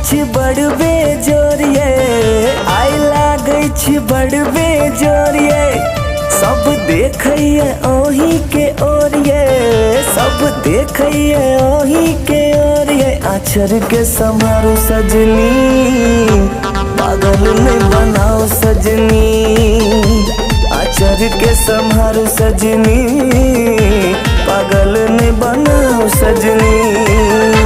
छी बड़ बेजोरिये, आइ लागै छी बड़ बेजोरिये। सब देखैये ओही के ओरिये, सब देखैये ओही के ओरिये। आचर के समारू सजनी, पागल ने बनाओ सजनी। आचर के सम्हारू सजनी, पागल ने बनाओ सजनी।